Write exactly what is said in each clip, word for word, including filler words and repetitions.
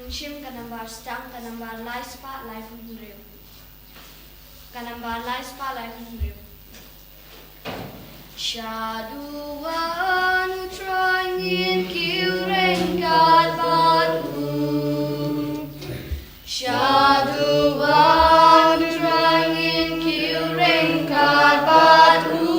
Shim ka nambar stang, ka nambar lai spah lai phew hynriew. Ka nambar lai spah lai phew hynriew. Sha duwan u Trai ngin kiew ryngkat bad u. Sha duwan u Trai ngin kiew ryngkat bad u.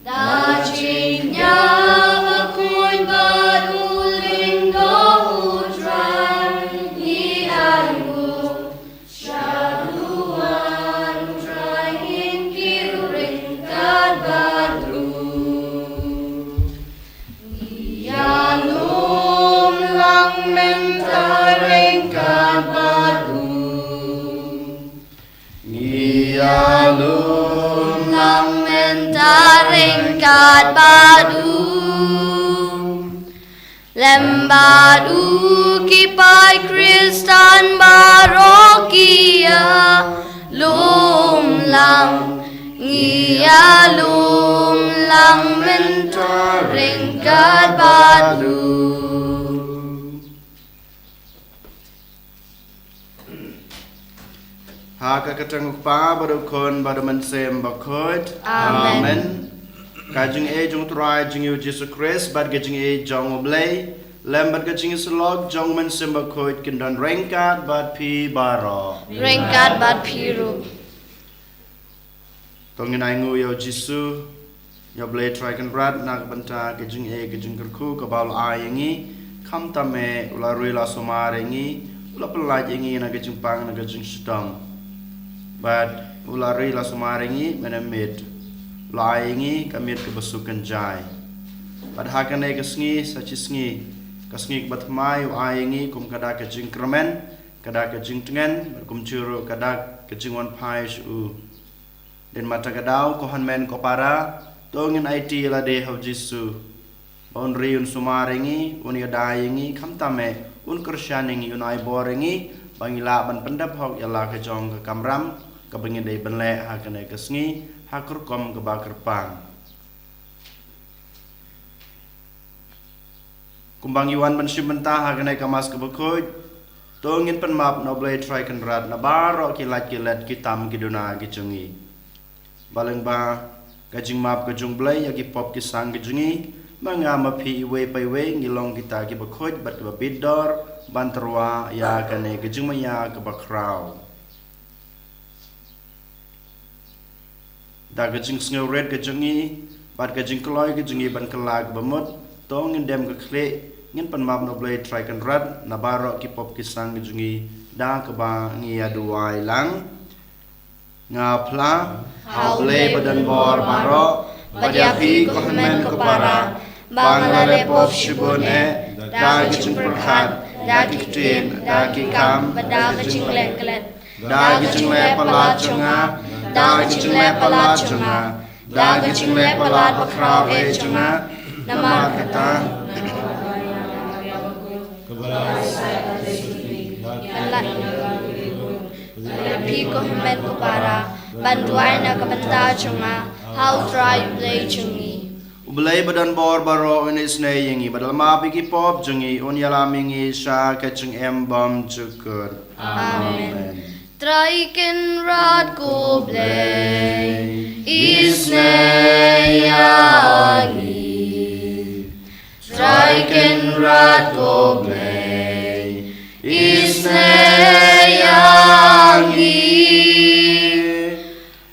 Da jingïap bakhuid bad u lyngdoh u Trai ngi ainguh. Sha duwan u Trai ngin kiew ryngkat bad u. Ngi ïalum lang mynta ryngkat bad u. Ngi ïalum lang mynta ryngkat bad u. Lem bad u ki paid Khristan baroh ki ïalum lang. Ngi ïalum lang mynta ryngkat bad u. Ha ka kyrteng u Kpa bad u Khun bad u Mynsiem Bakhuid. Amen. Amen. Ka jingïeit jong u Trai jong ngi u Jisu Khrist bad ka jingïeit jong u Blei lem bad ka jingïasyllok jong u Mynsiem Bakhuid kin don ryngkat bad phi baroh. Ryngkat bad phi ruh. To ngin ainguh ïa u Jisu, ïa u Blei Trai Kynrad na ka bynta ka jingïeit ka jingkyrkhu kaba u la ai ïa ngi, khamtam eh u la roi la sumar ïa ngi, u la pyllait ïa ngi na ka jingpang na ka jingshitom. Bad u la roi la sumar ïa ngi mynne miet, u la ai ïa ngi ka miet kaba suk kynjai. Bad ha kane ka sngi sa shi sngi, ka sngi kaba thymmai u ai ïa ngi kum ka dak ka jingkyrmen, ka dak ka jingtngen, bad kumjuh ruh ka dak ka jingwanphai sha u. Dei namar kata ka daw ko hynmen ko para, to ngin aiti ïa lade ha u Jisu. Ba un ri un sumar ïa ngi, un ïada ïa ngi, khamtam eh un kyrshan ïa ngi, un ai bor ïa ngi, ba ngin lah ban pyndep hok ïa la ka jong ka kamram kaba ngin dei ban leh ha kane ka sngi ha ka rukom kaba kyrpang. Kumba ngi wan ban shim bynta ha kane ka Mass kaba khuid, to ngin pynmap na u Blei Trai Kynrad na baroh ki lait ki let ki tam ki duna ki jong ngi. Ba lyngba ka jingmap ka jong u Blei ïa ki pop ki sang ki jong ngi, ma nga ma phi iwei pa iwei ngi long kita kiba khuid bad kiba bit dor ban tyrwa ïa kane ka jingmaïa kaba khraw. Da ka jingsngewrit ka jong ngi bad ka jingkloi ka jong ngi ban kylla kaba mut, to ngin dem ka khlieh, ngin pynmap na u Blei Trai Kynrad na baroh ki pop ki sang ka jong ngi, da kaba ngi ïa duwai lang. Nga phla ha u Blei badonbor baroh, bad ïa phi ko hynmen ko para, ba nga la leh pop shibun eh, da ka jingpyrkhat, da ki ktien, da ki kam, bad da ka jingleh klet. Da ka jingleh palat jong nga, da ka jingleh palat jong nga, da ka jingleh palat bakhraw eh jong nga, namar kata. Phi ko hynmen ko para, ban duwai na ka bynta jong nga ha u Trai u Blei jong ngi. U Blei badonbor baroh un isynei ïa ngi, bad un map ïa ki pop jong ngi, un ïalam ïa ngi sha ka jingim bymjukut. Amen. Trai Kynrad ko Blei, isynei ïa ngi. Trai Kynrad ko Blei, isynei ïa ngi.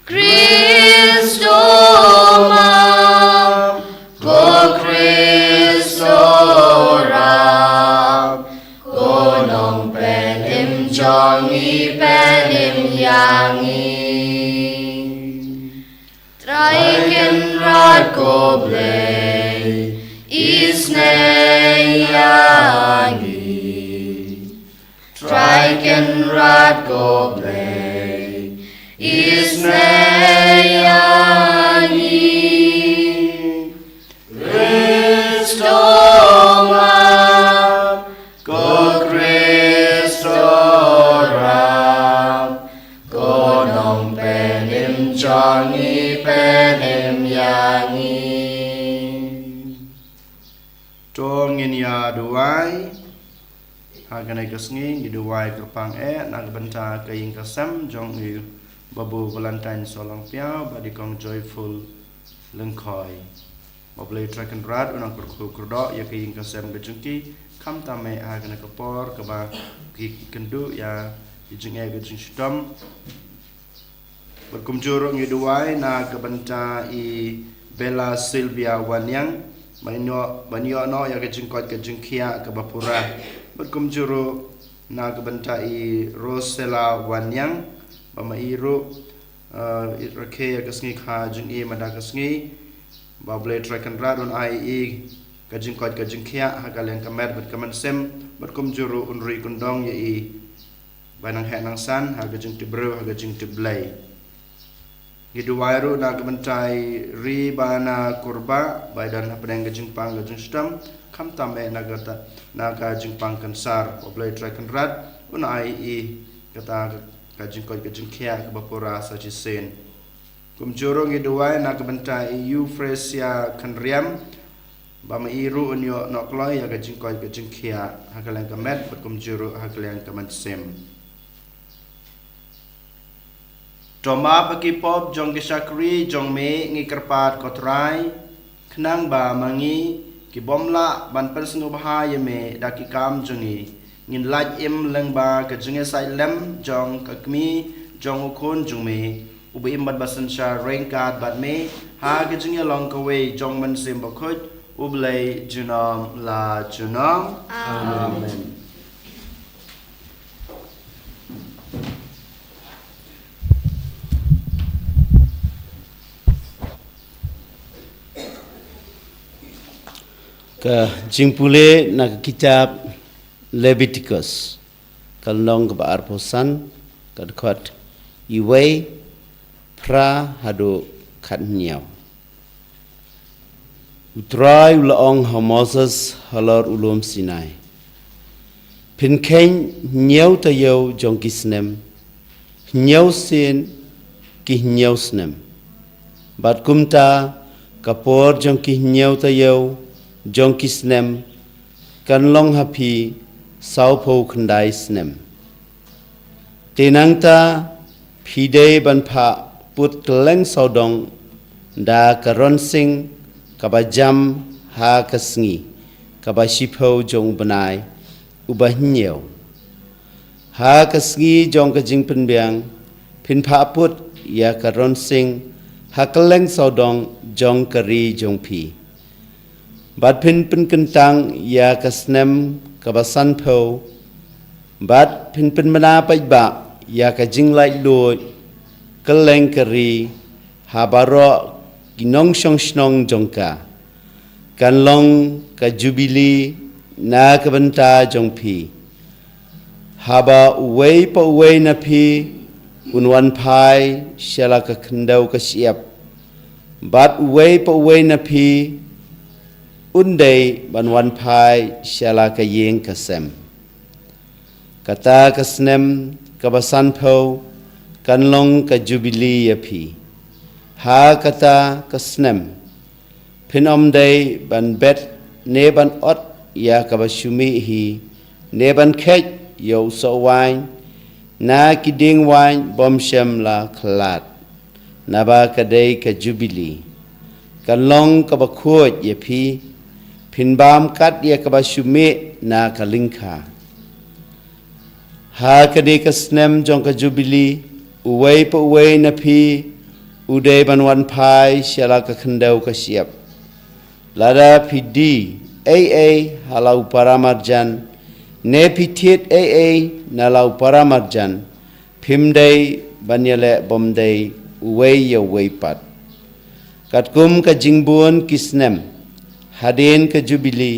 Khrist u map, ko Khrist u rap, ko Nongpynim jong ngi pynim ïa ngi. Trai Kynrad ko Blei, isynei ïa ngi. Trai Kynrad ko Blei, isynei ïa ngi. Khrist u map, ko Khrist u rap, ko Nongpynim jong ngi pynim ïa ngi. To ngin ïa duwai. Kane ka sngi ngi duwai kyrpang eh na ka bynta ka ïing ka sem jong u Babu Valentine Sohlongpia bad i Kong Joyful Lyngkhoi. Ba U Blei Trai Kynrad un nang kyrkhu kyrdoh ïa ka ïing ka sem ka jong ki, khamtam eh ha kane ka por kaba ki kynduh ïa ki jingeh ki jingshitom. Bad kumjuh ruh ngi duwai na ka bynta i Bella Sylvia Wanniang, ban ïoh, ban ïoh noh ïa ka jingkoit ka jingkhiah kaba pura. Bad kumjuh ruh na ka bynta i Rosella Wanniang, ba ma i ruh, eh, i rakhe ïa ka sngi kha jong i mynta ka sngi. Ba U Blei Trai Kynrad un ai i ka jingkoit ka jingkhiah ha ka liang ka met bad ka mynsiem, bad kumjuh ruh un ri kyndong ïa i ba nang heh nang san ha ka jingtip briew ha ka jingtip Blei. Ngi duwai ruh na ka bynta i Ri Bana Kurba, ba i don hapdeng ka jingpang ka jingshitom, khamtam eh na ka ta-, na ka jingpang kansar. Ba U Blei Trai Kynrad un ai i kata ka, ka jingkoit ka jingkhiah kaba pura sa shisien. Kumjuh ruh ngi duwai na ka bynta i Euphrasia Kynriam, ba ma i ruh un ïoh noh kloi ïa ka jingkoit ka jingkhiah ha ka liang ka met bad kumjuh ruh ha ka liang ka mynsiem. To map ïa ki pop jong ki shakri jong me, ngi kyrpad ko Trai, khnang ba ma ngi ki bym lah ban pynsngewbha ïa me da ki kam jong ngi, ngin lait im lyngba ka jingïasaid lem jong ka kmie jong u Khun jong me, uba im bad ba synshar ryngkat bad me ha ka jingïalong kawei jong U Mynsiem Bakhuid, U Blei junom la junom. Amen. Amen. Ka jingpule na ka kitab Leviticus, ka lynnong kaba arphew san, ka dkhot wei, phra haduh khathynñiew. U Trai u la ong ha u Moses halor u lum Sinai: Phin kheiñ hynñiew taïew jong ki snem, hynñiew sien ki hynñiew snem. Bad kumta ka por jong ki hynñiew taïew jong ki snem kan long ha phi sawphew khyndai snem. Te nangta phi dei ban phah put kylleng sawdong da ka ronsing kaba jam ha ka sngi kaba shiphew jong u bnai uba hynñiew. Ha ka sngi jong ka jingpynbiang phin phah put ïa ka ronsing ha kylleng sawdong jong ka ri jong phi. Bad phin pynkyntang ïa ka snem kaba sanphew, bad phin pynbna paidbah ïa ka jinglaitluid kylleng ka ri ha baroh ki nongshong shnong jong ka. Kan long ka jubili na ka bynta jong phi, haba uwei pa uwei na phi un wan phai sha la ka khyndew ka shyiap, bad uwei pa uwei na phi un dei ban wan phai sha la ka ïing ka sem. Kata ka snem kaba sanphew kan long ka jubili ïa phi. Ha kata ka snem phin ym dei ban bet ne ban ot ïa kaba shu mih hi, ne ban kheit ïa u soh waiñ na ki dieng waiñ bym shym la khlad, naba ka dei ka jubili. Kan long kaba khuid ïa phi, phin bam kat ïa kaba shu mih na ka lyngkha. Ha kane ka snem jong ka jubili, uwei pa uwei na phi u dei ban wan phai sha la ka khyndew ka shyiap. Lada phi die ei ei ha la u paramarjan, ne phi thied ei ei na la u paramarjan, phim dei ban ïaleh bymdei uwei ïa uwei pat. Katkum ka jingbun ki snem hadien ka jubili,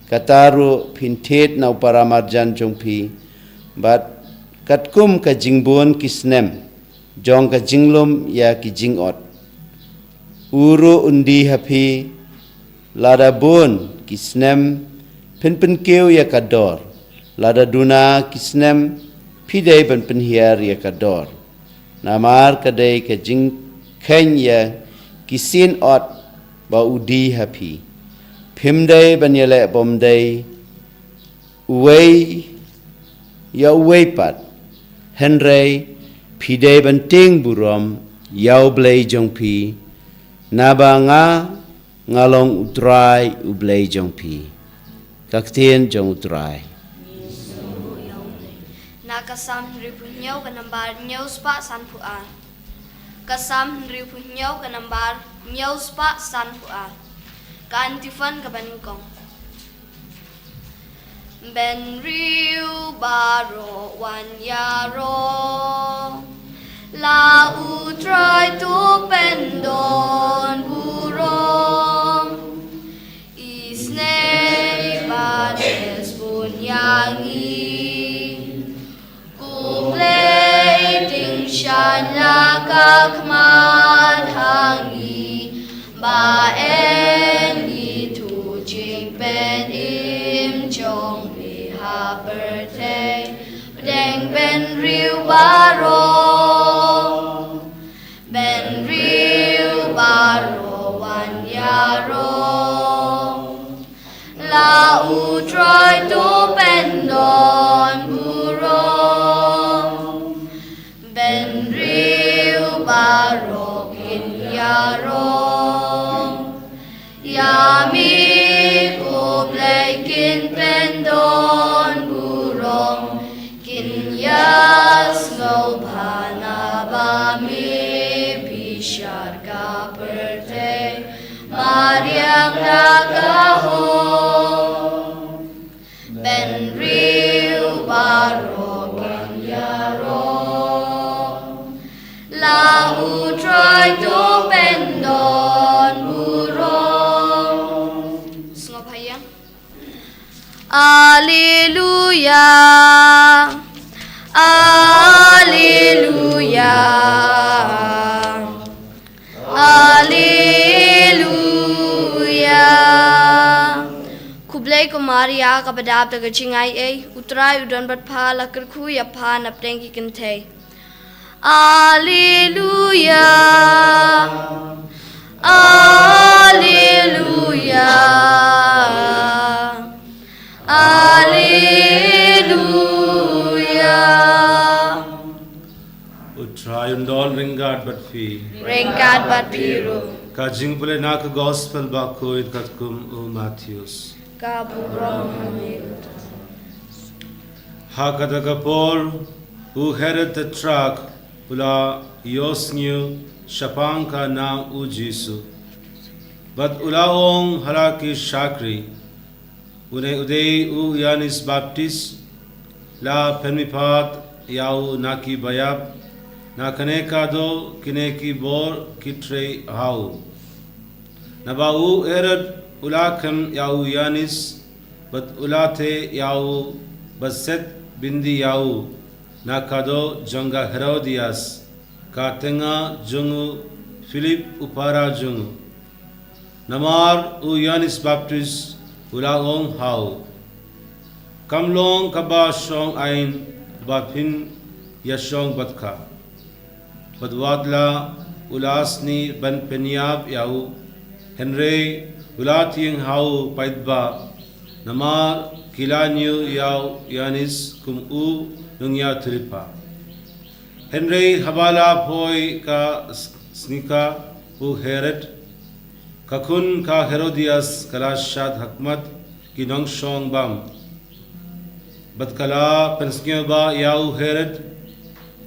kata ruh phin thied na u paramarjan jong phi, bad katkum ka jingbun ki snem jong ka jinglum ïa ki jingot. U ruh un die ha phi, lada bun ki snem phin pynkiew ïa ka dor, lada duna ki snem phi dei ban pynhiar ïa ka dor. Namar ka dei ka jingkheiñ ïa ki sien ot ba u die ha phi. Phim dei ban ïaleh bymdei uwei ïa uwei pat, hynrei phi dei ban tieng burom ïa U Blei jong phi, naba nga, nga long U Trai U Blei jong phi. Ka ktien jong U Trai. Na ka Salm hynriewphew hynñiew ka nambar hynñiew spah sanphew ar. Ka Salm hynriewphew hynñiew ka nambar hynñiew spah sanphew ar. Ka antiphon kaba nyngkong. Bynriew baroh wan ïaroh, la U Trai to pyndon burom. Isynei bad isbun ïa ngi. Ko Blei, tyngshaiñ la ka khmat ha ngi, ba yn ithuh jingpynim jong me ha pyrthei. Pdeng bynriew baroh, bynriew baroh wan ïaroh, la U Trai to pyndon burom. Bynriew baroh kin ïaroh, ïa me ko Blei kin pyndon burom. Kin ïasngewbha naba me bishar ka pyrthei, mariang na ka hok. Bynriew baroh kin ïaroh, la U Trai to pyndon burom. Sngewbha ïa. Alleluia, alleluia, alleluia. Khublei ko Maria kaba dap da ka jingaiei, U Trai u don bad pha, la kyrkhu ïa pha napdeng ki kynthei. Alleluia, alleluia, alleluia. U Trai un don ryngkat bad phi. Ryngkat bad phi ruh. Ka jingpule na ka Gospel bakhuid katkum u Mathaios. Ka burom ha me. Ha kata ka por u Herod Tetrarch u la ïohsngew shaphang ka nam u Jisu. Bad u la ong ha la ki shakri, une u dei u Ïoannis Baptist, la pynmihpat ïa u na ki baïap, na kane ka doh kine ki bor ki trei ha u. Naba u Herod u la khlem ïa u Ïoannis, bad u la theh ïa u, bad set byndi ïa u, na ka doh jong ka Herodias, ka tnga jong u Philip u para jong u. Namar u Ïoannis Baptist u la ong ha u, kam long kaba shong aiñ ba phin ïashong bad ka. Bad wat la u la sni ban pynïap ïa u, hynrei u la tieng ha u paidbah, namar ki la ñiew ïa u Ïoannis kum u nongïathuhlypa. Hynrei haba la poi ka s-, sngikha u Herod, ka khun ka Herodias ka la shad ha khmat ki nongshong bam. Bad ka la pynsngewbha ïa u Herod,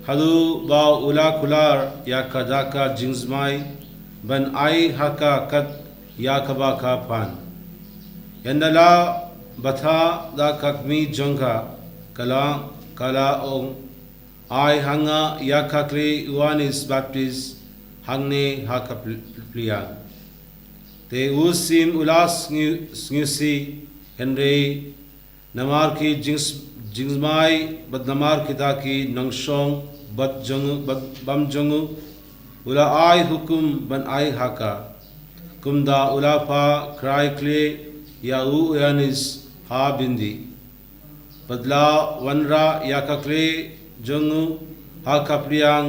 haduh ba u la kular ïa ka da ka jingsmai, ban ai ha ka kat ïa kaba ka pan. Ynda la bthah da ka kmie jong ka, ka la, ka la ong, ai ha nga ïa ka kli Ïoannis Baptist hangne ha ka pl-, pliang. Te u Ïoannis u la sngi-, sngewsih, hynrei namar ki jings-, jingsmai, bad namar kita ki nongshong bad jong u, bad bam jong u, u la ai hukum ban ai ha ka. Kumta u la phah krai kli ïa u Ïoannis ha byndi. Bad la wanrah ïa ka kli jong u ha ka pliang,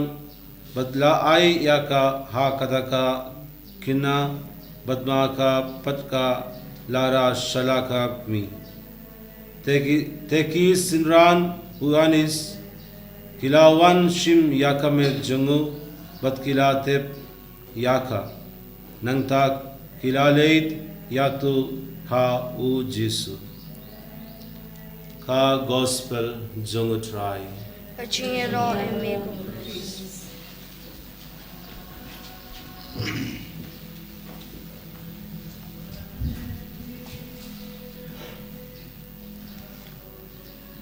bad la ai ïa ka ha kata ka khynnah, bad ma ka pat ka la rah sha la ka kmie. Te ki, te ki synran U Ïoannis, ki la wan shim ïa ka met jong u, bad ki la tep ïa ka. Nangta ki la leit ïathuh ha u Jisu. Ka Gospel jong u Trai. Ka jingïaroh ïa me, ko Khrist.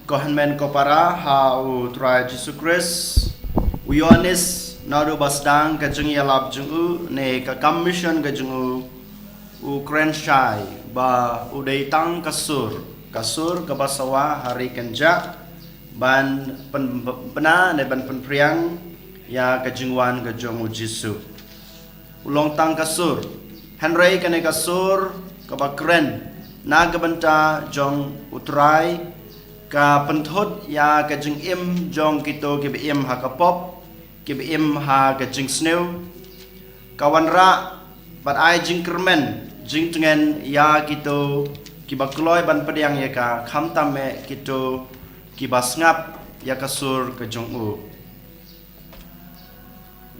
Ko hynmen ko para ha u Trai Jisu Khrist, u Ïoannis, naduh ba sdang ka jingïalap jong u, ne ka kam mission ka jong u, u kren shai ba u dei tang ka sur, ka sur kaba sawa ha ri kynjah, ban pyn-, pynbna ne ban pynphriang ïa ka jingwan ka jong u Jisu. U long tang ka sur. Hynrei kane ka sur kaba kren na ka bynta jong u Trai, ka pynthut ïa ka jingim jong kito kiba im ha ka pop, kiba im ha ka jingsniew. Ka wanrah bad ai jingkyrmen, jingtngen ïa kito kiba kloi ban pdiang ïa ka, khamtam eh kito kiba sngap ïa ka sur ka jong u.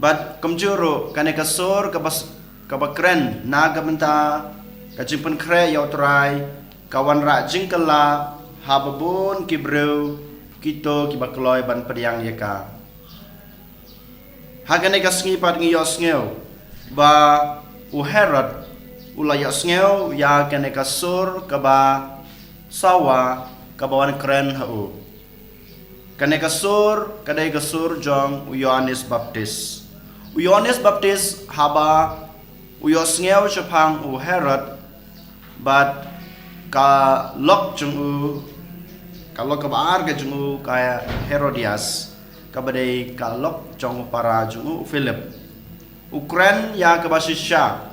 Bad kumjuh ruh kane ka sur kaba s-, kaba kren na ka bynta ka jingpynkhreh ïa u Trai, ka wanrah jingkylla ha babun ki briew, kito kiba kloi ban pdiang ïa ka. Ha kane ka sngi pat ngi ïohsngew ba u Herod u la ïohsngew ïa kane ka sur kaba sawa kaba wan kren ha u. Kane ka sur ka dei ka sur jong u Ïoannis Baptis. U Ïoannis Baptis haba u ïohsngew shaphang u Herod bad ka lok jong u, ka lok kaba ar ka jong u ka Herodias, kaba dei ka lok jong u para jong u Philip. U kren ïa kaba shisha.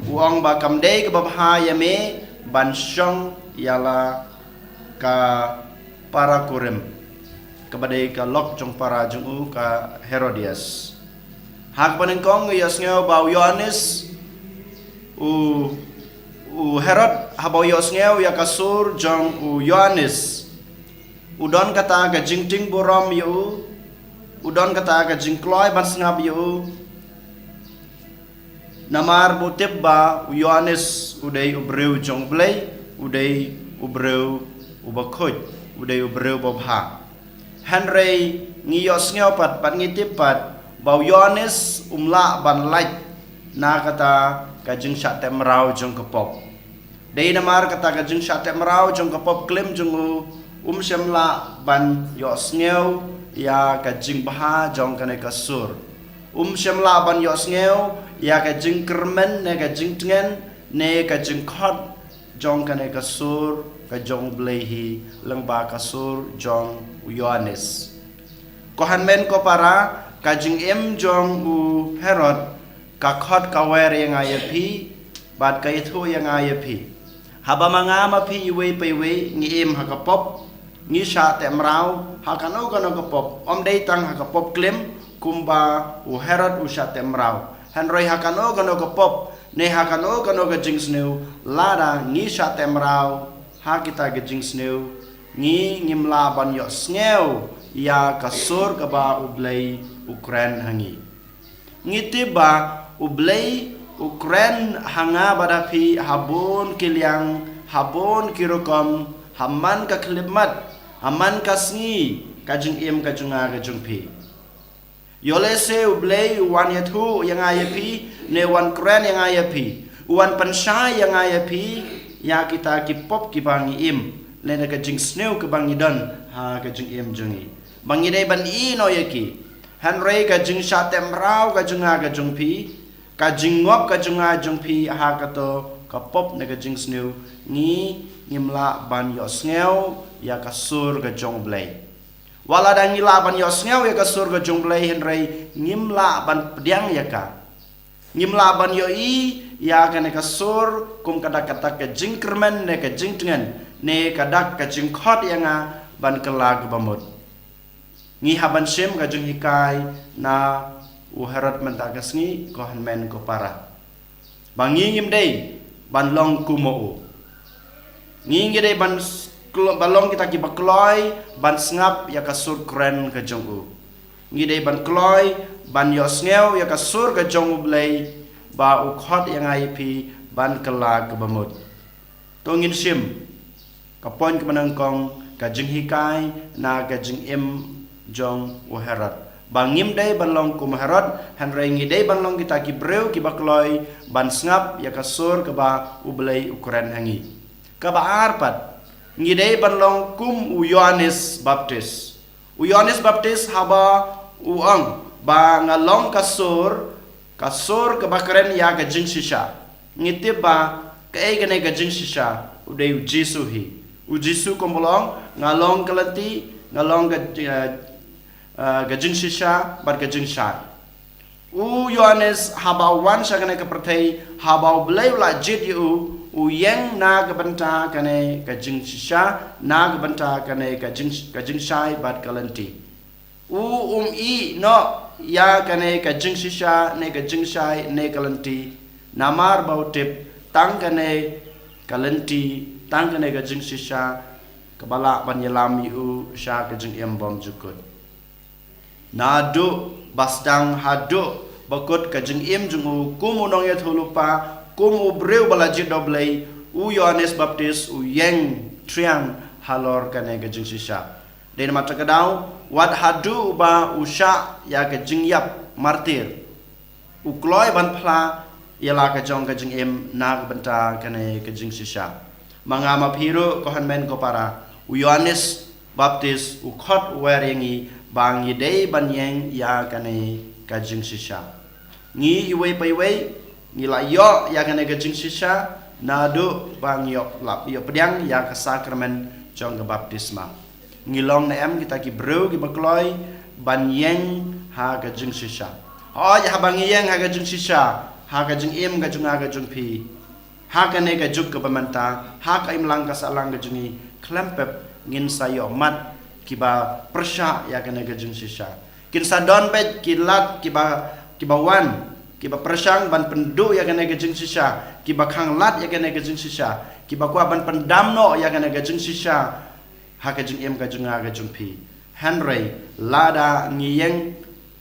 U ong ba kam dei kaba bha ïa me ban shong ïa la ka para kurim, kaba dei ka lok jong para jong u ka Herodias. Ha kaba nyngkong ngi ïohsngew ba u Ïoannis, u, u Herod haba u ïohsngew ïa ka sur jong u Ïoannis, u don kata ka jingting burom ïa u, u don kata ka jingkloi ban sngap ïa u. Namar ba u tip ba u Ïoannis u dei u briew jong u Blei, u dei u briew uba khuid, u dei u briew uba bha. Hynrei ngi ïohsngew pat, bad ngi tip pat ba u Ïoannis um lah ban lait na kata ka jingshah tep mraw jong ka pop. Dei namar kata ka jingshah tep mraw jong ka pop klim jong u, um shym lah ban ïohsngew ïa ka jingbha jong kane ka sur. Um shym lah ban ïohsngew ïa ka jingkyrmen ne ka jingtngen ne ka jingkhot jong kane ka sur ka jong u Blei hi, lyngba ka sur jong u Ïoannis. Ko hynmen ko para, ka jingim jong u Herod ka khot ka wer ïa nga ïa phi, bad ka ïathuh ïa nga ïa phi. Haba ma nga ma phi iwei pa iwei ngi im ha ka pop, ngi shah tep mraw ha kano kano ka pop, ym dei tang ha ka pop klim kumba u Herod u shah tep mraw. Hynrei ha kano kano ka pop ne ha kano kano ka jingsniew, lada ngi shah tep mraw ha kita ka jingsniew, ngi ngim lah ban ïohsngew ïa ka sur kaba u Blei u kren ha ngi. Ngi tip ba u Blei u kren ha nga bad ha phi ha bun ki liang, ha bun ki rukom, ha man ka khyllipmat, ha man ka sngi ka jingim ka jong nga ka jong phi. Ïoh lehse u Blei u wan ïathuh ïa nga ïa phi, ne u wan kren ïa nga ïa phi, u wan pynshai ïa nga ïa phi ïa kita ki pop kiba ngi im, lane ka jingsniew kaba ngi don ha ka jingim jong ngi, ba ngi dei ban ïehnoh ïa ki. Hynrei ka jingshah tep mraw ka jong nga ka jong phi, ka jingngop ka jong nga jong phi ha kato ka pop ne ka jingsniew, ngi ngim lah ban ïohsngew ïa ka sur ka jong u Blei. Wat lada ngi lah ban ïohsngew ïa ka sur ka jong u Blei, hynrei ngim lah ban pdiang ïa ka. Ngim lah ban ïohi ïa kane ka sur kum ka dak kata ka jingkyrmen ne ka jingtngen, ne ka dak ka jingkhot ïa nga ban kylla kaba mut. Ngi hap ban shim ka jinghikai na u Herod mynta ka sngi, ko hynmen ko para, ba ngi ngim dei ban long kum u. Ngi ngi dei ban s-, klo-, ba long kita kiba kloi ban sngap ïa ka sur kren ka jong u. Ngi dei ban kloi ban ïohsngew ïa ka sur ka jong U Blei, ba u khot ïa nga ïa phi ban kylla kaba mut. To ngin shim ka point kaba nyngkong, ka jinghikai na ka jingim jong u Herod. Ba ngim dei ban long kum u Herod, hynrei ngi dei ban long kita ki briew kiba kloi ban sngap ïa ka sur kaba U Blei u kren ha ngi. Kaba ar pat, ngi dei ban long kum u Ïoannis Baptis. U Ïoannis Baptis haba u ong ba nga long ka sur, ka sur kaba kren ïa ka jingshisha. Ngi tip ba kaei kane ka jingshisha, u dei u Jisu hi. U Jisu kumba u ong, nga long ka lynti, nga long ka, eh, eh, ka jingshisha bad ka jingshai. U Ïoannis haba u wan sha kane ka pyrthei, haba U Blei u la jied ïa u, u ïeng na ka bynta kane ka jingshisha, na ka bynta kane ka jing, ka jingshai bad ka lynti. U um ïeh noh ïa kane ka jingshisha ne ka jingshai ne ka lynti. Namar ba u tip tang kane ka lynti, tang kane ka jingshisha kaba lah ban ïalam ïa u sha ka jingim bymjukut. Naduh ba sdang haduh ba kut ka jingim jong u kum u nongïathuhlypa, kum u briew ba la jied da U Blei, u Ïoannis Baptis u ïeng triang halor kane ka jingshisha. Dei namar kata ka daw, wat haduh ba u shah ïa ka jingïap martir, u kloi ban phla ïa la ka jong ka jingim na ka bynta kane ka jingshisha. Ma nga ma phi ruh, ko hynmen ko para, u Ïoannis Baptis u khot u wer ïa ngi ba ngi dei ban ïeng ïa kane ka jingshisha. Ngi iwei pa iwei ngi la ïoh ïa kane ka jingshisha naduh ba ngi ïoh lap, ïoh pdiang ïa ka sakramen jong ka baptisma. Ngi long ne em kita ki briew kiba kloi ban ïeng ha ka jingshisha? Hooid, haba ngi ïeng ha ka jingshisha, ha ka jingim ka jong nga ka jong phi, ha kane ka juk kaba mynta, ha ka imlang ka sahlang ka jong ngi, khlem pep ngin sa ïoh mad kiba pyrshah ïa kane ka jingshisha. Kin sa don beit ki lad kiba, kiba wan, kiba pyrshang ban pynduh ïa kane ka jingshisha, kiba khanglad ïa kane ka jingshisha, kiba kwah ban pyndam noh ïa kane ka jingshisha ha ka jingim ka jong nga ka jong phi. Hynrei lada ngi ïeng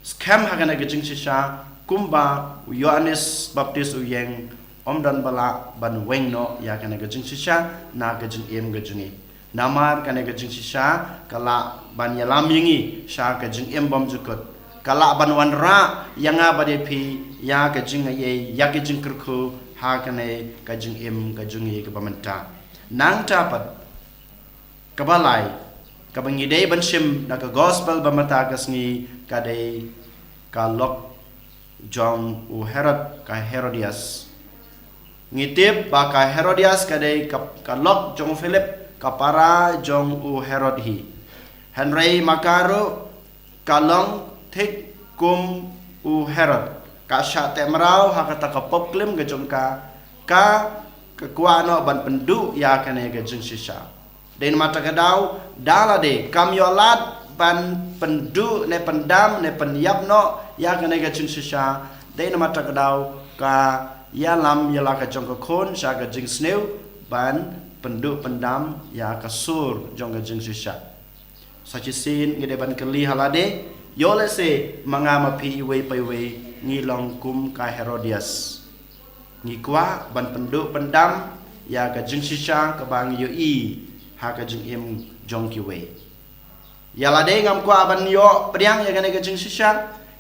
skhem ha kane ka jingshisha kumba u Ïoannis Baptis u ïeng, ym don ba lah ban weng noh ïa kane ka jingshisha na ka jingim ka jong ngi. Namar kane ka jingshisha ka lah ban ïalam ïa ngi sha ka jingim bymjukut. Ka lah ban wanrah ïa nga bad ïa phi ïa ka jingaiei, ïa ka jingkyrkhu ha kane ka jingim ka jong ngi kaba mynta. Nangta pat, kaba lai kaba ngi dei ban shim na ka gospel ba mynta ka sngi ka dei ka lok jong u Herod, ka Herodias. Ngi tip ba ka Herodias ka dei ka, ka lok jong u Philip, ka para jong u Herod hi. Hynrei ma ka ruh ka long thik kum u Herod, ka shah teh mraw ha kata ka pop klim ka jong ka, ka, ka kwah noh ban pynduh ïa kane ka jingshisha. Dei namar kata ka daw, da lade kam ïoh lad ban pynduh ne pyndam ne pynïap noh ïa kane ka jingshisha, dei namar kata ka daw ka ïalam ïa la ka jong ka khun sha ka jingsniew ban pynduh pyndam ïa ka sur jong ka jingshisha. Sa shisien ngi dei ban kylli ha lade, ïoh lehse ma nga ma phi iwei pa iwei ngi long kum ka Herodias. Ngi kwah ban pynduh pyndam ïa ka jingshisha kaba ngi ïohi ha ka jingim jong kiwei. Ïa lade ngam kwah ban ïoh pdiang ïa kane ka jingshisha,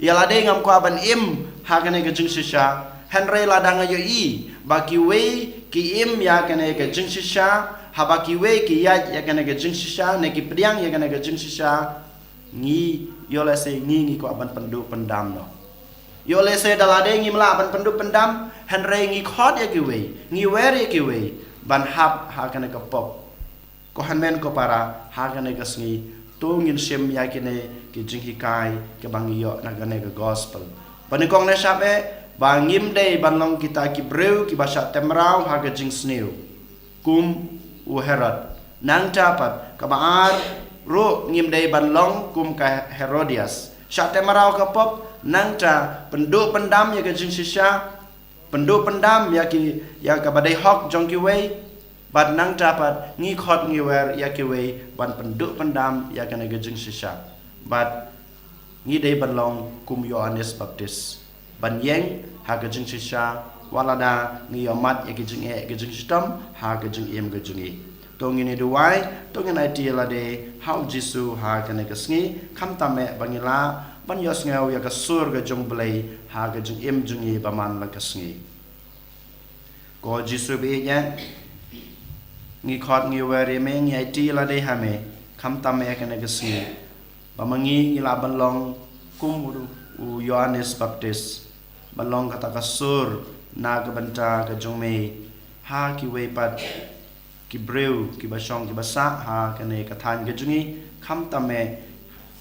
ïa lade ngam kwah ban im ha kane ka jingshisha. Hynrei lada nga ïohi ba kiwei ki im ïa kane ka jingshisha, haba kiwei ki ïaid ïa kane ka jingshisha ne ki pdiang ïa kane ka jingshisha, ngi, ïoh lehse ngi, ngi kwah ban pynduh pyndam noh. Ïoh lehse da lade ngim lah ban pynduh pyndam, hynrei ngi khot ïa kiwei, ngi wer ïa kiwei ban hap ha kane ka pop. Ko hynmen ko para, ha kane ka sngi to ngin shim ïa kine ki jinghikai kiba ngi ïoh na kane ka gospel. Ba nyngkong ne shah eh, ba ngim dei ban long kita ki briew kiba shah teh mraw ha ka jingsniew kum u Herod. Nangta pat kaba ar ruh, ngim dei ban long kum ka Herodias, shah teh mraw ka pop, nangta pynduh pyndam ïa ka jingshisha, pynduh pyndam ïa ki, ïa kaba dei hok jong kiwei. Bad nangta pat ngi khot ngi wer ïa kiwei ban pynduh pyndam ïa kane ka jingshisha. Bad ngi dei ban long kum Ïoannis Baptist, ban ïeng ha ka jingshisha, wat lada ngi ïohmad ïa ka jingeh ka jingshitom ha ka jingim ka jong ngi. To ngin ïa duwai, to ngin aiti lade ha u Jisu ha kane ka sngi, khamtam eh ba ngi lah ban ïohsngew ïa ka sur ka jong U Blei ha ka jingim jong ngi ba man la ka sngi. Ko Jisu ba ïeit, ngi khot ngi wer ïa me, ngi aiti lade ha me, khamtam eh kane ka sngi, ba ma ngi ngi lah ban long kum u, u Ïoannis Baptist, ban long kata ka sur na ka bynta ka jong me ha kiwei pat ki briew kiba shong kiba sah ha kane ka thaiñ ka jong ngi, khamtam eh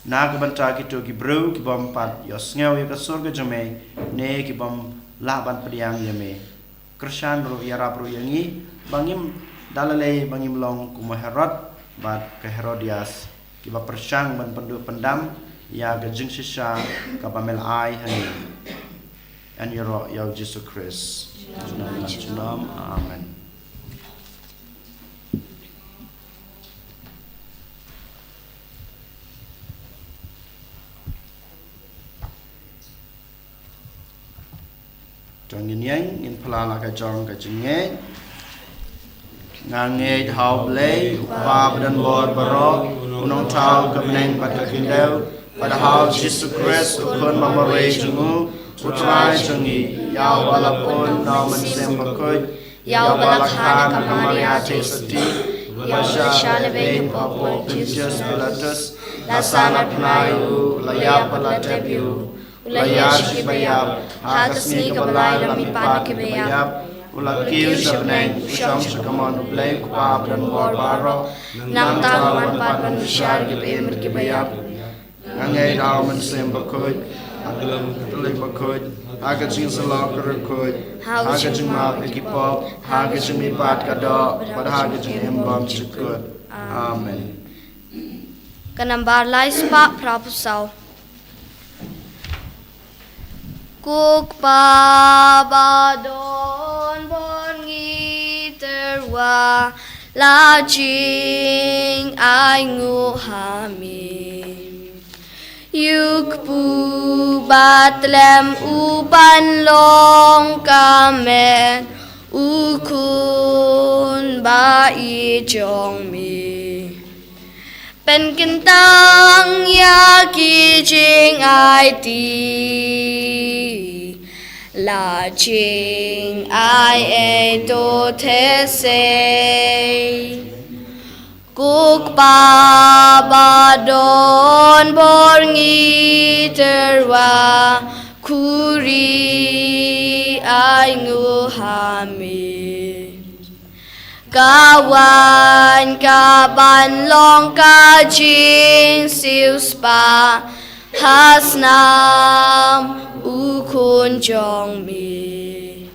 na ka bynta kito ki briew ki bym pat ïohsngew ïa ka sur ka jong me, ne ki bym lah ban pdiang ïa me. Kyrshan ruh, ïarap ruh ïa ngi ba ngim, da lei lei ba ngim long kum u Herod bad ka Herodias, kiba pyrshang ban pynduh pyndam ïa ka jingshisha kaba me la ai ha ngi. Ngan ïaroh ïa u Jisu Khrist. Junom la junom. Amen. To ngin ïeng, ngin phylla la ka jong ka jingngeit. Nga ngeit ha U Blei, U Kpa ba don bor baroh, U Nongthaw ka bneng bad ka khyndew, bad ha U Jisu Khrist, U Khun ba marwei jong U, U Trai jong ngi, ïa uba la pun na U Mynsiem Bakhuid, ïa uba la kha na ka Maria Theisotti, uba la shah lehbeiñ hapoh u Pontius Pilatus, la sah na bnai, u la ïap bad la tep ïa u, u la ïaid sha kiba ïap, ha ka sngi kaba lai u la mihpat na kiba ïap, u la kiew sha bneng, u shong sha kamon U Blei U Kpa ba don bor baroh, nangta un wan pat ban bishar ïa kiba im bad kiba ïap. Nga ngeit ha U Mynsiem Bakhuid, ha ka Lem Katholik Bakhuid, ha ka jingïasyllok ka riewkhuid, ha ka jingmap ïa ki pop, ha ka jingmihpat ka doh, bad ha ka jingim bymjukut. Amen. Ka nambar lai spah phra phew saw. Ko Kpa ba don bor, ngi tyrwa la jingainguh ha me. Ïa u kpu ba tlem u ban long ka met u Khun ba ïeit jong me. Pynkyntang ïa ki jingaiti, la jingai ei to theh sei. Ko Kpa ba don bor, ngi tyrwa khuri ainguh ha me. Ka wan ka ban long ka jingsiewspah ha snam u Khun jong me.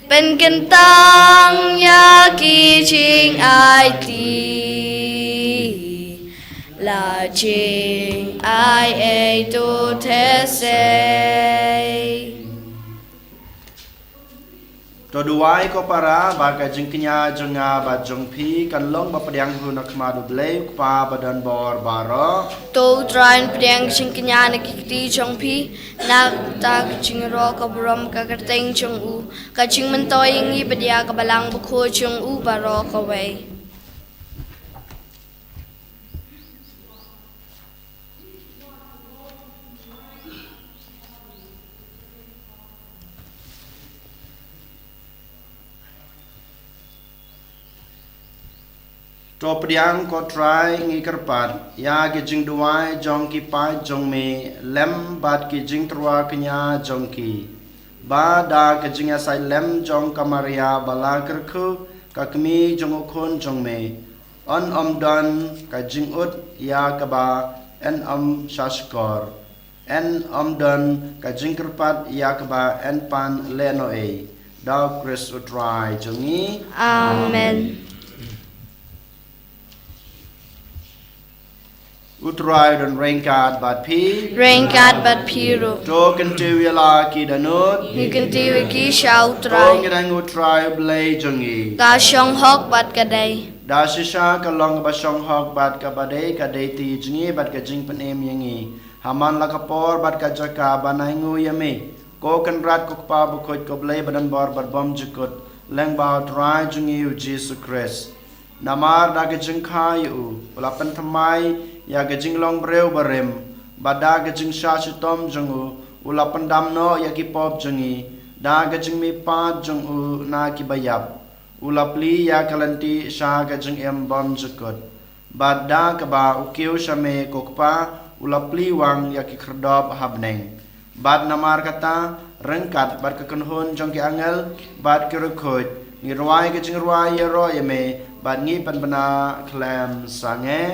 Pynkyntang ïa ki jingaiti, la jingai ei to theh sei. To duwai ko para, ba ka jingkñia jong nga bad jong phi kan long ba pdiang hi na khmat U Blei U Kpa ba don bor baroh. To U Trai un pdiang ka jingkñia na ki kti jong phi, na ka bynta ka jingïaroh ka burom ka kyrteng jong u, ka jingmyntoi ïa ngi bad ïa ka Balang Bakhuid jong u baroh kawei. To pdiang ko Trai, ngi kyrpad ïa ki jingduwai jong ki paid jong me lem bad ki jingtyrwa kñia jong ki, ba da ka jingïasaid lem jong ka Maria ba la kyrkhu, ka kmie jong u Khun jong me, yn ym don ka jingud ïa kaba yn ym sha shkor, yn ym don ka jingkyrpad ïa kaba yn pan lehnohei. Da U Khrist U Trai jong ngi. Amen. U Trai u don ryngkat bad phi. Ryngkat bad phi ruh. To kyntiew ïa la ki dohnud. Ngi kyntiew ïa ki sha u Trai. To ngin ai nguh U Trai U Blei jong ngi. Ka shong hok bad ka dei. Da shisha ka long kaba shong hok bad kaba dei ka dei ti jong ngi bad ka jingpynim ïa ngi ha man la ka por bad ka jaka ban ai nguh ïa me, ko Kynrad, ko Kpa bakhuid, ko Blei badonbor bad bymjukut, lyngba U Trai jong ngi U Jisu Khrist. Namar da ka jingkha ïa u, u la pynthymmai ïa ka jinglong briew barim, bad da ka jingshah shitom jong u, u la pyndam noh ïa ki pop jong ngi. Da ka jingmihpat jong u na kiba ïap, u la plie ïa ka lynti sha ka jingim bymjukut. Bad da kaba u kiew sha me, ko Kpa, u la plie wang ïa ki khyrdop ha bneng. Bad namar kata, ryngkat bad ka kynhun jong ki angel bad ki riewkhuid, ngi rwai ka jingrwai ïaroh ïa me, bad ngi pynbna khlem sangeh: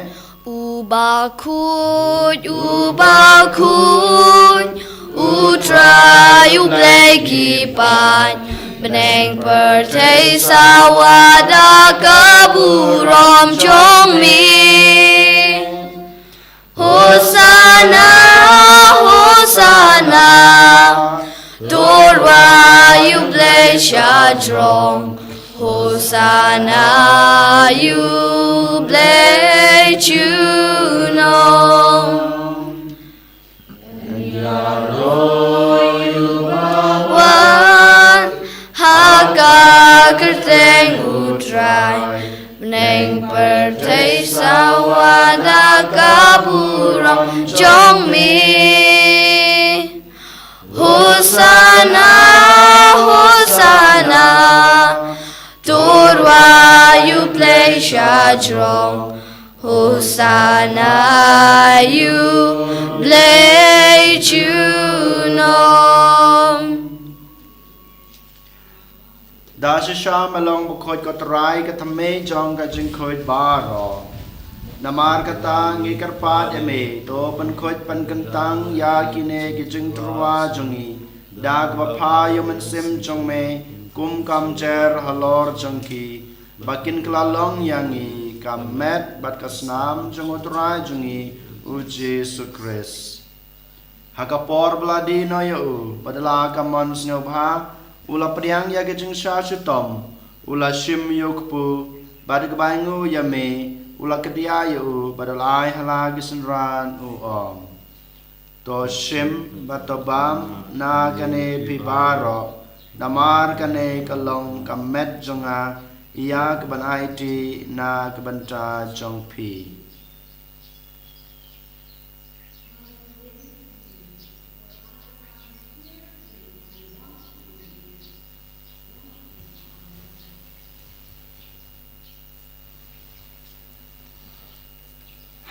U bakhuid, u bakhuid, U Trai U Blei ki paid. Bneng, pyrthei, sawa da ka burom jong me. Hosanna, Hosanna, to rwai ïa U Blei shajrong. Hosanna ïa U Blei junom. Wan ha ka kyrteng U Trai. Bneng, pyrthei, sawa da ka burom jong me. Hosanna, Hosanna, to rwai ïa U Blei shajrong. Hosanna ïa U Blei junom. Da shisha me long bakhuid, ko Trai, ka thymmei jong ka jingkhuid baroh. Namar kata ngi kyrpad ïa me, to pynkhuid pynkyntang ïa kine ki jingtyrwa jong ngi, da kaba pha ïa U Mynsiem jong me kum ka mynsiem halor jong ki, ba kin kylla long ïa ngi ka met bad ka snam jong U Trai jong ngi U Jisu Khrist. Ha ka por ba la die noh ïa u, bad la ka mon sngewbha, u la pdiang ïa ka jingshah shitom, u la shim ïa u kpu, bad kaba ainguh ïa me, u la kdiah ïa u, bad u la ai ha la ki synran, u ong: To shim bad to bam na kane phi baroh, namar kane ka long ka met jong nga, ïa kaban aiti na ka bynta jong phi.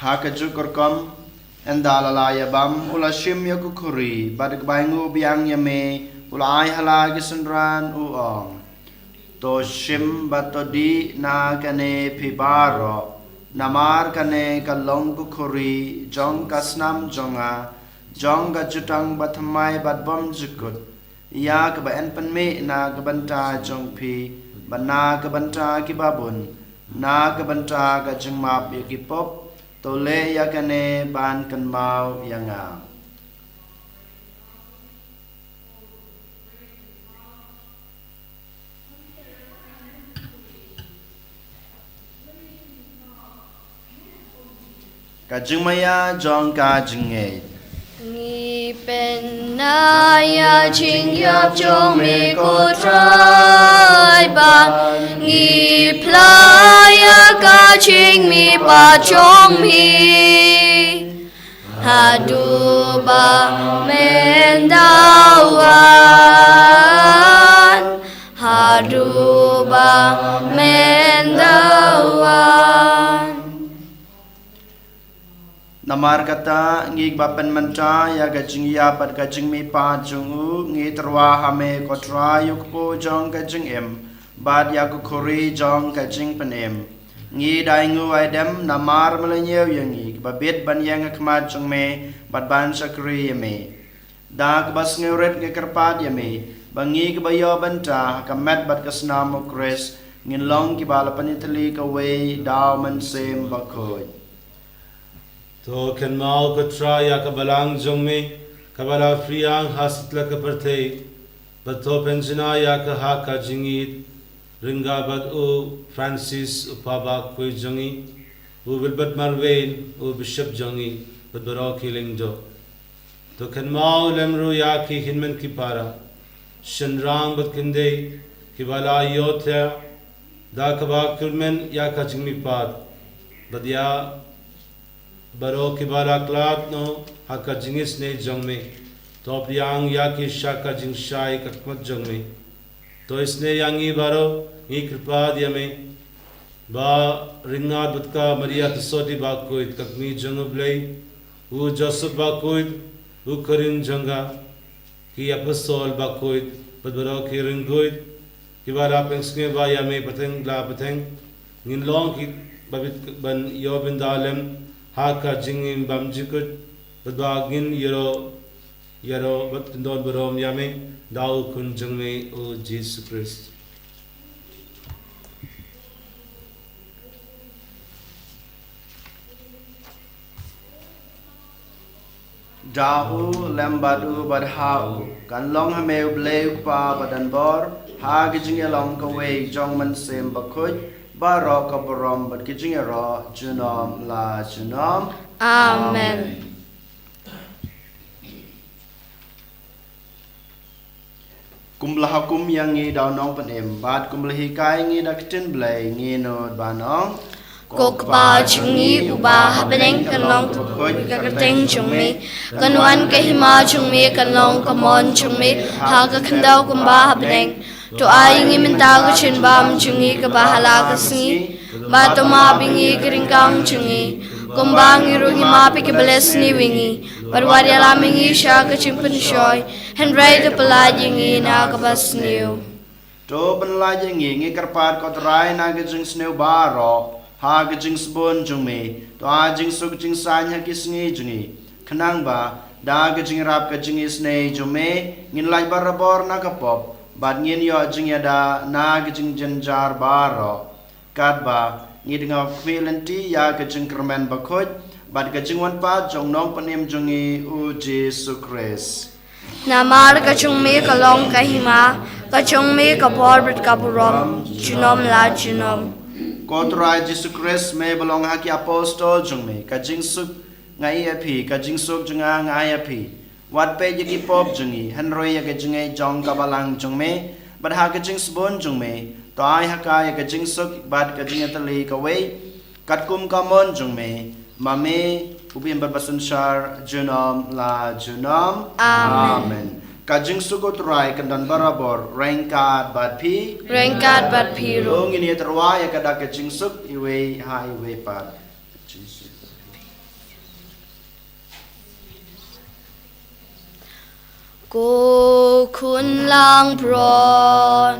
Ha kajuh ka rukom, ynda la la ïa bam, u la shim ïa ka khuri, bad kaba ainguh biang ïa me, u la ai ha la ki synran, u ong: To shim bad to dih na kane phi baroh, namar kane ka long ka khuri jong ka snam jong nga, jong ka jutang bathymmai bad bymjukut, ïa kaba yn pynmih na ka bynta jong phi, bad na ka bynta kiba bun, na ka bynta ka jingmap ïa ki pop. To leh ïa kane ban kynmaw ïa nga. Ka jingmaïa jong ka jingngeit. Ngi pynïaid ïa ka jingïap jong me ko Trai, bad ngi phla ïa ka jingmihpat jong me. Haduh ba men da wan, haduh ba men da wan. Namar kata, ngi ba pynmynta ïa ka jingïap bad ka jingmihpat jong u, ngi tyrwa ha me ko Trai ïa u kpu jong ka jingim, bad ïa ka khuri jong ka jingpynim. Ngi da ainguh aidem namar me la ñiew ïa ngi, kiba bit ban ïeng ha khmat jong me, bad ban shakri ïa me. Da kaba sngewrit ngi kyrpad ïa me, ba ngi kiba ïoh bynta ha ka met bad ka snam u Khrist, ngin long kiba la pynïatylli kawei da u Mynsiem Bakhuid. To kynmaw ko Trai ïa ka balang jong me, kaba la pyrshang ha satlak ka pyrthei, bad to pynjngai ïa ka ha ka jingïeit, ryngkat bad u Francis u Papa bakhuid jong ngi, u Wilbert Marwein u Bishop jong ngi, bad baroh ki lyngdoh. To kynmaw lem ruh ïa ki hynmen ki para, shynrang bad khyndai, kiba la ïohthiah da kaba kyrmen ïa ka jingmihpat, bad ïa baroh kiba la khlad noh ha ka jingisynei jong me. To pdiang ïa ki sha ka jingshai khmat jong me. To isynei ïa ngi baroh, ngi kyrpad ïa me, ba ryngkat bad ka Maria Theisotti bakhuid, ka kmie jong U Blei, u Joseph bakhuid, u kyrhai jong ka, ki apostol bakhuid, bad baroh ki riewkhuid, kiba la pynsngewbha ïa me pateng la pateng, ngin long kiba bit ban ïoh bynta lem ha ka jingim bymjukut, bad ba ngin ïaroh, ïaroh bad kyndon burom ïa me, da u Khun jong me u Jisu Khrist. Da u, lem bad u, bad ha u, kan long ha me U Blei U Kpa badonbor, ha ka jingïalong kawei jong U Mynsiem Bakhuid, baroh ka burom bad ka jingïaroh, junom la junom. Amen. Kumba la hukum ïa ngi da u Nongpynim, bad kumba la hikai ïa ngi da ka ktien Blei, ngin nud ban ong: Ko Kpa jong ngi uba ha bneng, kan long bakhuid ka kyrteng jong me, kan wan ka hima jong me, kan long ka mon jong me ha ka khyndew kumba ha bneng. To ai ïa ngi mynta ka jingbam jong ngi kaba ha la ka sngi, bad to map ïa ngi ki ryngkang jong ngi, kumba ngi ruh ngi map ïa kiba leh sniew ïa ngi, bad wat ïalam ïa ngi sha ka jingpynshoi, hynrei to pyllait ïa ngi na kaba sniew. To pyllait ïa ngi, ngi kyrpad ko Trai, na ka jingsniew baroh, ha ka jingsbun jong me. To ai jingsuk jingsaiñ ha ki sngi jong ngi, khnang ba da ka jingïarap ka jingisynei jong me, ngin lait barabor na ka pop, bad ngin ïoh jingïada na ka jingjynjar baroh. Katba ngi dang khmih lynti ïa ka jingkyrmen bakhuid bad ka jingwan pat jong u Nongpynim jong ngi u Jisu Khrist. Namar ka jong me ka long ka hima, ka jong me ka bor bad ka burom, junom la junom. Ko Trai Jisu Khrist, me ba la ong ha ki apostol jong me: Ka jingsuk nga ai ïa phi, ka jingsuk jong nga nga ai ïa phi. Wat peit ïa ki pop jong ngi, hynrei ïa ka jingngeit jong ka balang jong me, bad ha ka jingsbun jong me, to ai ha ka ïa ka jingsuk bad ka jingïatylli kawei, katkum ka mon jong me, ma me u bym bad ba synshar, junom la junom. Amen. Amen. Ka jingsuk u Trai kan don barabor ryngkat bad phi. Ryngkat bad phi ruh. To ngin ïatyrwa ïa ka da ka jingsuk iwei ha iwei pat. Ko Khun Langbrot,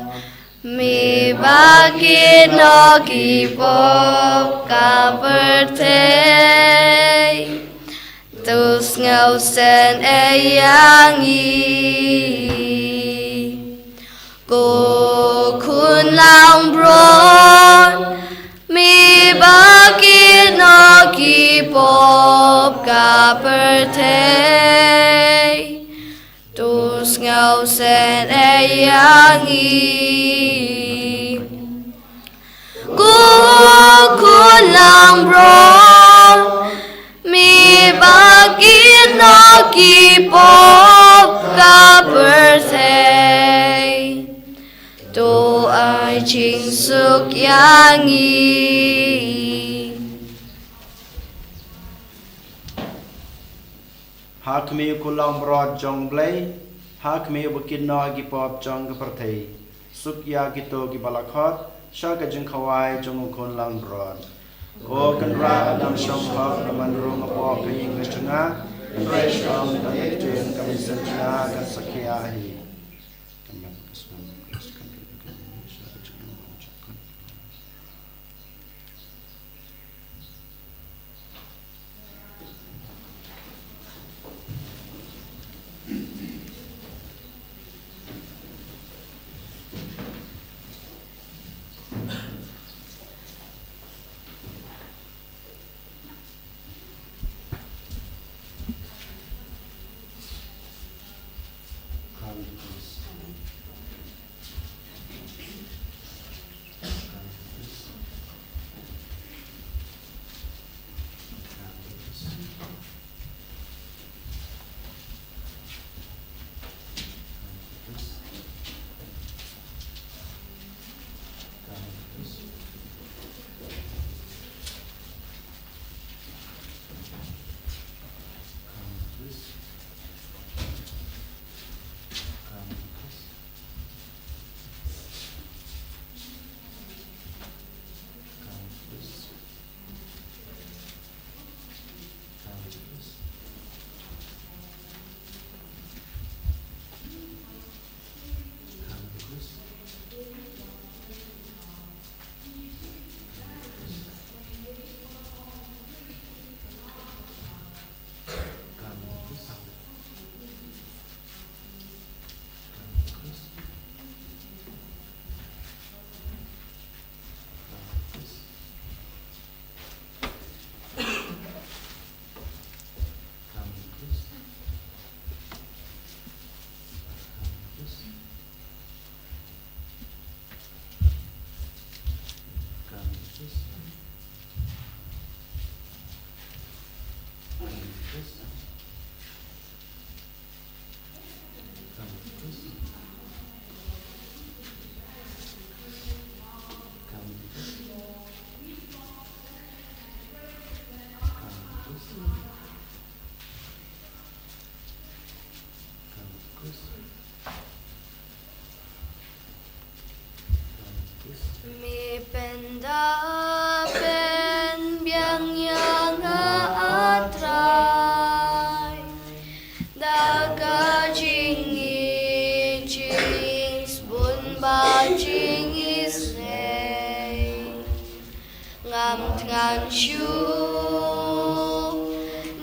me ba kit noh ki pop ka pyrthei, to sngewsynei ïa ngi. Ko Khun Langbrot, me ba kit noh ki pop ka pyrthei, to sngewsynei ïa ngi. Ko Khun Langbrot, me ba kit noh ki pop ka pyrthei, to ai jingsuk ïa ngi. Ha khmih u Khun Langbrot jong U Blei, ha khmih u ba kit noh ki pop jong ka pyrthei, suk ïa kito kiba la khot sha ka jingkhawai jong u Khun Langbrot. Ko Kynrad Adam Shongkha, man rung hapoh ka ïing ka jong nga, hynrei sha ka ktien ka mynsiem jong nga kan sa khia hi.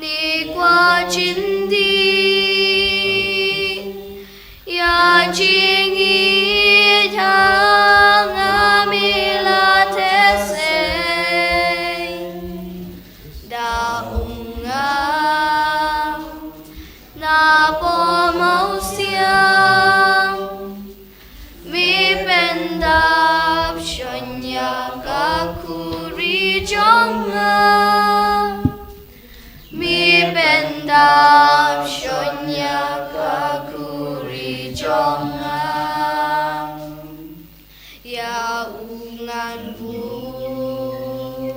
Ni kwah jin di ïa jingïeit ha nga, me la theh sei. Da ong nga, na pom mawsiang, me pyndap shon ïa ka khuri jong nga. Me pyndap shon ïa ka khuri jong nga. Ïa u ngan bun,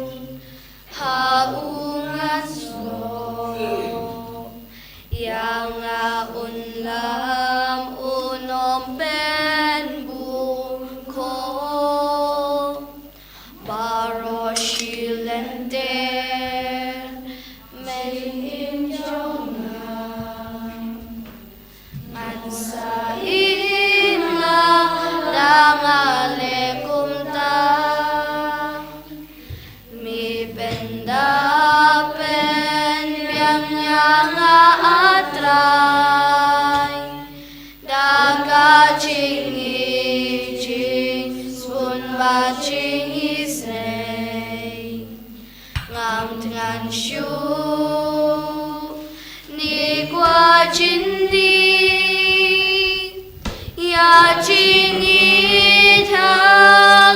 ha u ngan sngewthuh. Ïa nga un lam, un ym pynbun ko. Baroh shi lynter, me im jong nga. Ngan sa im lang da nga leh kumta. Me pyndap pynbiang ïa nga, A Trai, da ka jingïeit, jingsbun bad jingisynei. Ngam thngan shuh, ni kwah jin di ïa jingïeit ha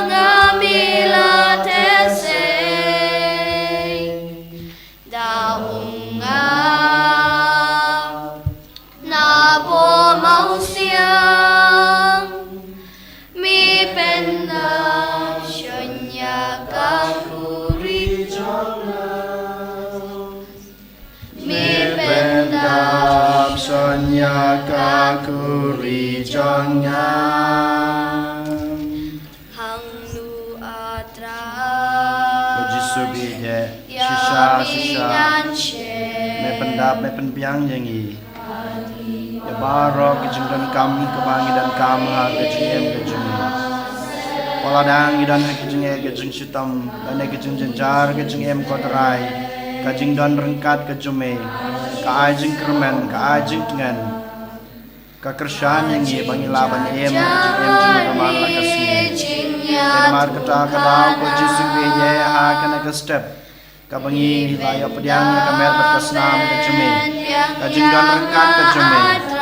nga, me la theh sei. Da ong nga, na pom mawsiang, me pyndap shon ïa ka khuri jong nga. Me pyndap shon ïa ka khuri jong nga. Hangno, A Trai? Ko Jisu ba ïeit, shisha shisha me pyndap, me pynbiang ïa ngi. Ïa baroh ki jingdonkam kiba ngi donkam ha ka jingim ka jong ngi. Wat la dang ngi don ha ka jingeh ka jingshitom, lane ka jingjynjar ka jingim, ko Trai, ka jingdon ryngkat ka jong me ka ai jingkyrmen, ka ai jingtngen. Ka kyrshan ïa ngi ba ngin lah ban im ka jingim jong ngi ba man la ka sngi. Te namar kata ka daw, ko Jisu ba ïeit, ha kane ka step kaba ngi la ïoh pdiang ïa ka met bad ka snam ka jong me, ka jingdon ryngkat ka jong me, ka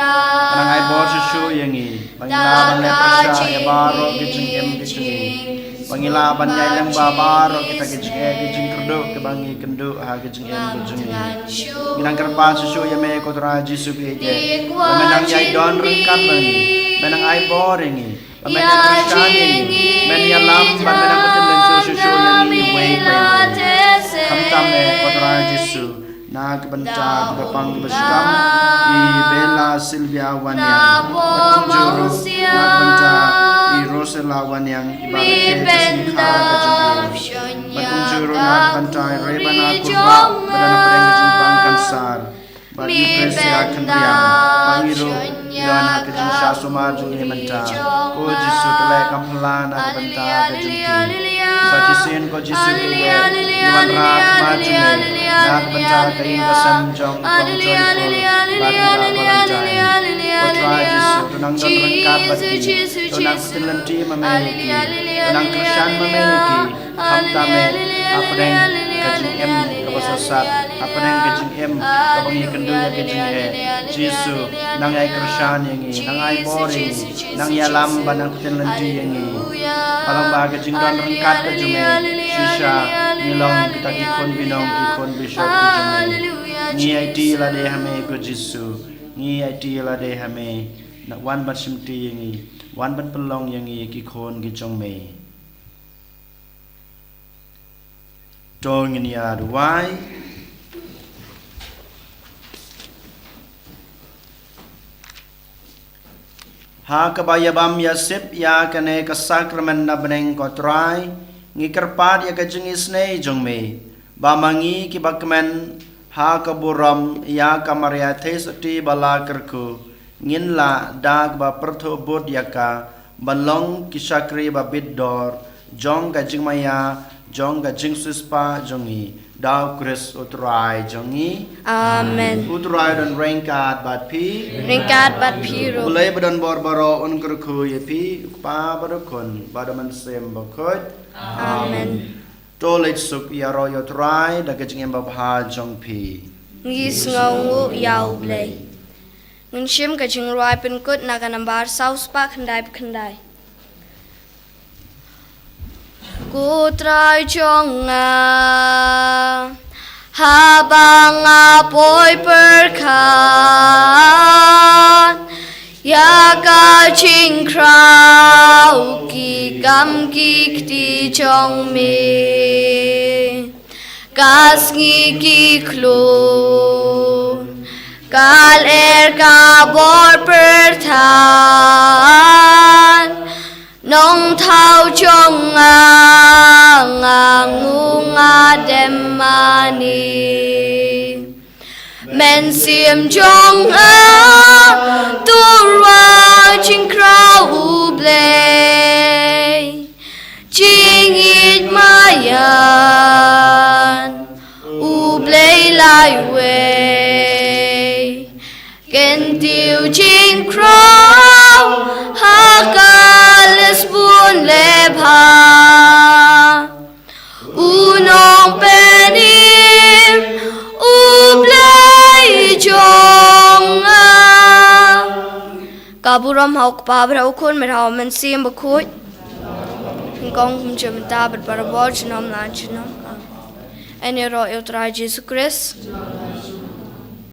nang ai bor shuh shuh ïa ngi ba ngin lah ban leh pyrshah ïa baroh ki jingim ki jong ngi, ba ngin lah ban ïai lyngba baroh kita ki jingeh ki jingkyrduh kiba ngi kynduh ha ki jingim ki jong ngi. Ngi nang kyrpad shuh shuh ïa me, ko Trai Jisu ba ïeit, ba me nang ïai don ryngkat bad ngi, me nang ai bor ïa ngi. Ba men ïa kyrshan ïa ngi, men ïalam bad men ïa pynlynti shuh shuh ïa ngi iwei pa iwei. Khamtam eh, ko Trai Jisu, na ka bynta kiba pang kiba shitom, i Bella Sylvia Wanniang, bad kumjuh ruh na ka bynta i Rosella Wanniang, iba la khie sha sngikha ka jong i. Bad kumjuh ruh na ka bynta i Rebana Kurbah, ba don hapdeng ka jingpang kansar. Bad i Patricia Khynriang, ba ngi ruh ngi don ha ka jingshah sumar jong ngi mynta. Ko Jisu, to leh kam phylla na ka bynta ka jong ki. Sa shisien, ko Jisu, ngi ïeit, ngi wanrah khmat jong me na ka bynta ka ïing ka sem jong i Kong Joyful bad i Bah Valentine. Ko Trai Jisu, to nang don ryngkat bad ki, to nang pynlynti ma me ïa ki, to nang kyrshan ma me ïa ki. Khamtam eh, hapdeng ka jingim kaba sosat, hapdeng ka jingim kaba ngi kynduh ïa ka jingeh, Jisu, nang ai kyrshan ïa ngi, nang ai bor ïa ngi, nang ïalam bad nang pynlynti ïa ngi. Palang ba ka jingdon ryngkat ka jong me, shisha ngi long kita ki khun binong, ki khun bishop ki jong me. Ngi aiti lade ha me, ko Jisu, ngi aiti lade ha me. Na wan ban shimti ïa ngi, wan ban pynlong ïa ngi ki khun ki jong me. To ngin ïa duwai. Ha kaba ïabam ïasip ïa kane ka sakramen na bneng, ko Trai, ngi kyrpad ïa ka jingisynei jong me, ba ma ngi kiba kmen ha ka burom ïa ka Maria Theisotti ba la kyrkhu, ngin lah da kaba pyrthuh bud ïa ka ban long ki shakri ba bit dor jong ka jingmaïa jong ka jingsiewspah jong ngi da u Khrist u Trai jong ngi. Amen. U Trai don ryngkat bad phi. Ryngkat bad phi ruh. U Blei ba don bor baroh un kyrkhu ïa phi, u Kpa bad u Khun bad u Mynsiem Bakhuid. Amen. To leit suk ïaroh ïa u Trai da ka jingim babha jong phi. Ngi sngewnguh ïa u Blei. Ngin shim ka jingrwai pynkut na ka nambar saw spah khyndai phew khyndai. Ko Trai jong nga, haba nga poi pyrkhat ïa ka jingkhraw, ki kam ki kti jong me, ka sngi ki khlur, ka lyer ka bor pyrthat, nongthaw jong nga, nga nguh nga dem mane. Mynsiem jong nga, to rwai jingkhraw u Blei. Jingïeit maïan u Blei laiwei. Kyntiew jingkhraw ha ka list bun le bha. U Nongpynim u Blei jong nga. Ka burom ha u Kpa bad ha u Khun bad ha u Mynsiem Bakhuid. Nyngkong kumjuh mynta bad barabor junom la junom. Amen. Ïaroh ïa u Trai Jisu Khrist.